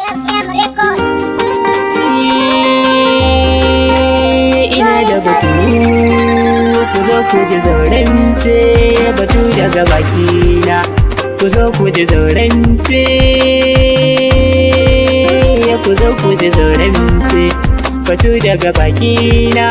FM Record. Ina da batu, ku zo ku ji zaurance, batu daga bakina. Ku zo ku ji zaurance, ku zo ku ji zaurance, batu daga bakina.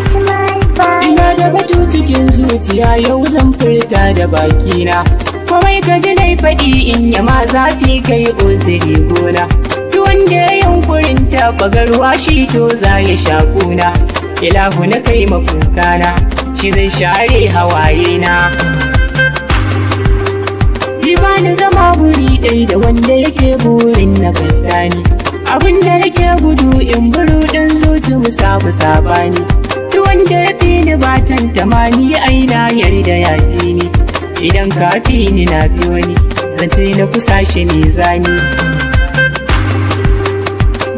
X-Man Boy. Ina da batu cikin zuciya, yau zan furta da bakina. Komai ka ji nai faɗi, in yama zafi kai uzuri gona. Duk wanda ya yunkurin taɓa garwa shi, to za ya sha kuna. Ilahu na kai makukana, shi zai share hawaye na. Ni ba ni zama guri ɗai da wanda yake burin na gaskani. Abin da nake gudu, in buru ɗin zuci mu samu sabani. Duk wanda ya fi ni ba tantama, ni aina yarda ya fi ni. Idan ka fi ni, na fi wani, zance na kusa shi mizani.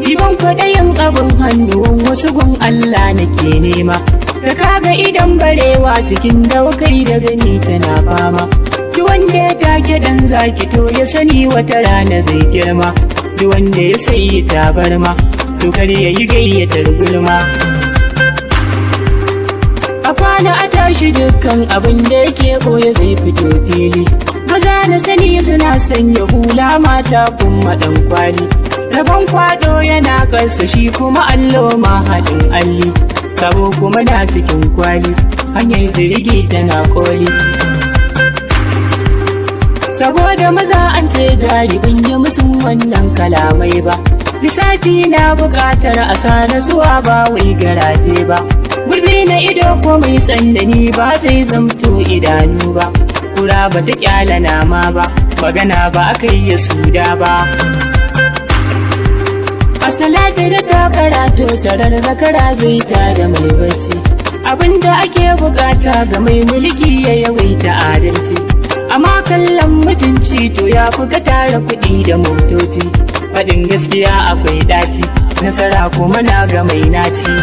Ni ban kwaɗayin abin hannuwan wasu, gun Allah nake nema. Da kaga idan barewa cikin daukai da gani tana fama. Duk wanda ya take ɗan zaki, to ya sani wata rana zai girma. Duk wanda ya sayi tabarma, to kar ya yi gayyatar gulma. A kwana a tashi, dukkan abin da yake ɓoye zai fito fili. Maza na sani suna sanya hula, mata kuma ɗan kwali. Rabon kwado yana kansa, shi kuma allo ma haɗin alli. Sabo kuma na cikin kwali, hanyar jirgi tana koli. Saboda maza an ce jari, ban yi musu wannan kalamai ba. Lissafi na buƙatar asara zuwa, ba wai garaje ba. Gurbi na ido ko mai tsandani ba zai zamto idanu ba. Kura ba ta kyala nama ba, magana ba aka yi suda ba. A salati da ta karatu, carar zakara zai ta da mai bacci. Abinda ake bukata ga mai mulki, ya yawaita adalci. Amma kallon mutunci to ya fi ka tara kuɗi da motoci. Faɗin gaskiya akwai ɗaci, nasara kuma na ga mai naci.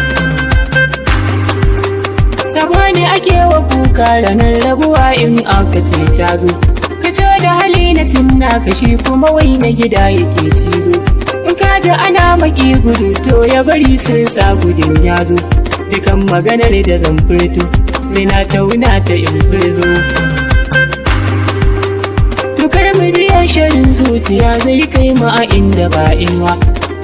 Sabo ne ake wa kuka ranar rabuwa in aka ce ta zo. Ka ce da hali na tunna ka, shi kuma wai na gida yake cizo. In ka ji ana maki gudu, to ya bari sai sa gudun ya zo. Dukan maganar da zan furto, sai na tauna ta in furzo. Dukar miliyan shirin zuciya zai kai mu a inda ba inuwa.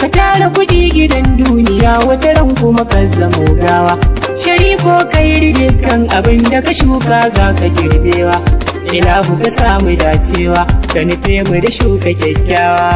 Ka tara kuɗi gidan duniya, wata ran kuma ka zamo gawa. Shari ko kai, dukkan abin da ka shuka za ka girbewa. Ilahu ka samu dacewa, ka nufe mu da shuka kyakkyawa.